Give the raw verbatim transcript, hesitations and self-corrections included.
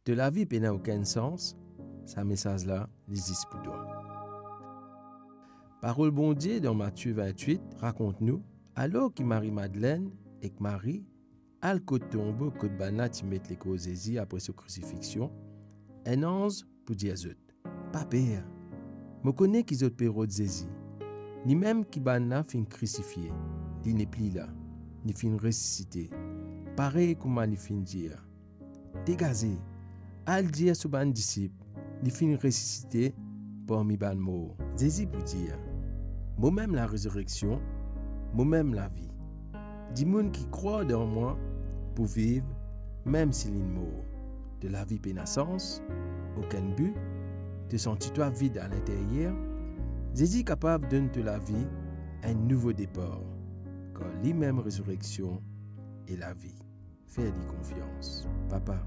To lavi pena okenn sans, sa mesaz la, li zis pou twa. Parol Bondie dan Matie vintwit rakont nou, alor ki Marie Madeleine ek Marie al kot tonbo kot bann la ti met lekor Zezi apre so krisifiksion, enn anz pou dir zot, "Pa per, mo kone ki zot pe rod Zezi, limem ki bann la finn krisifie, li nepli la, li finn resisite, parey kouma li finn dir. Degaze, al dir so bann disip, li finn resisite parmi bann mor." Zezi pou dir, "Momem larezireksion, momem lavi. Dimoun ki krwar dan mwa pou viv, mem si linn mor." To lavi pena sans, okenn bi, to santi twa vid alinteryer, Zezi kapav donn to lavi enn nouvo depar, kar limem rezireksion e lavi. Fer li konfians. Papa,